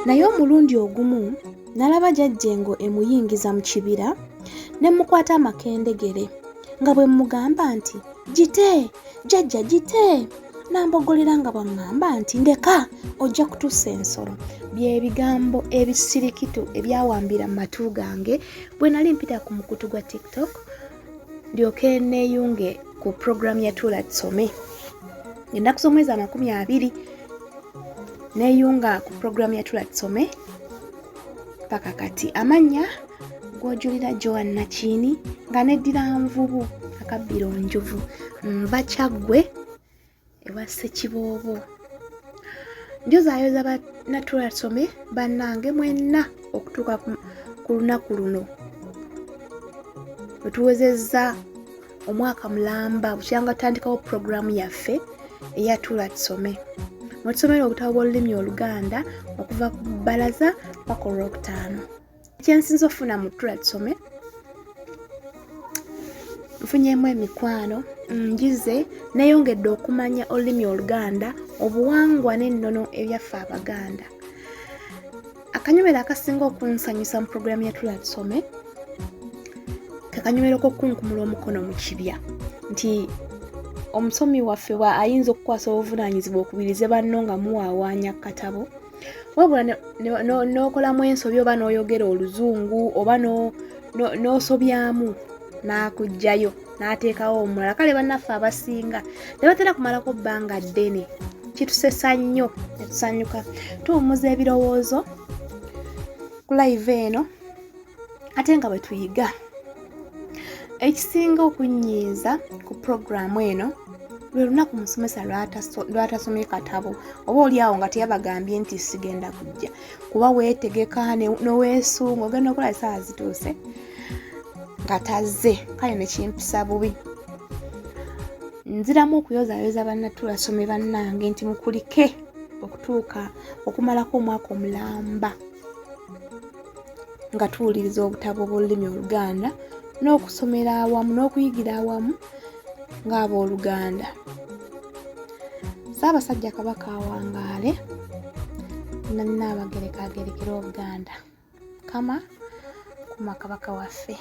Naye omulundi ogumu nalaba jajja engo emuyingiza mu kibira ne mmukwata amakendegere nga bwe mmugamba nti gite jajja gite nambogolera nga bwaŋŋamba nti ndeka ojja kutusa ensolo. Bye bigambo ebisirikitu ebyawambira mu matu gange bwe nali mpita ku mukutu gwa TikTok ndyoke neeyunge ku puroguramu ya Tuula Tusome. Ennaku z'omwezi 20 neeyunga ku puroguramu ya Tuula Tusome paka kati. Amannya gw'ojulira Joan Nakiini nga neddira nvubu akabbiro njovu nva Kyaggwe ewa Ssekiboobo. Njozaayoza bannatuula tusome bannange mwenna okutuuka ku lunaku luno bwe tuwezezza omwaka mulamba bukyanga tutandikawo puroguramu yaffe eya Tuula Tusome, mwe tusomera obutabo bw'olulimi Oluganda okuva ku Bbalaza paka Olwokutaano. Kyensinza okufuna mu Tuula Tusome, nfunyemu emikwano, njize neyongedde okumanya olulimi Oluganda, obuwangwa n'ennono ebyaffe Abaganda. Akanyomero akasinga okunsanyusa mu puroguramu ya Tuula Tusome ke kanyomero k'okukunkumula omukono mu kibya, nti omusomi waffe bwa ayinza okukwasa obuvunaanyizibwa okubirize banno nga muwaawaanya ku katabo, wabula n'okolamu ensobi oba n'oyogera oluzungu oba n'osobyamu, n'akuggyayo n'ateekawo omulala. Kale bannaffe abasinga tebatera kumalako bbanga ddene. Kitusesa nnyo ne tusanyuka. Tuwummuza ebirowoozo ku live eno ate nga bwe tuyiga. Ekisinga okunnyiiza ku puroguramu eno lwe lunaku musomesa lw'atasomye katabo, oba oli awo nga teyabagambye nti sigenda kujja, kuba weetegeka n'oweesunga ogenda okola essaawa zituuse nga tazze. Kale ne kimpisa bubi. Nziramu okuyozaayoza bannatuulasome bannange nti mukulike okutuuka okumalako omwaka omulamba nga tuwuliriza obutabo bw'olulimi Oluganda n'okusomera awamu n'okuyigira awamu ng'abooluganda. Ssaabasajja Kabaka awangaale, Nnaabagereka agerekere Obuganda. Mukama kuuma Kabaka waffe.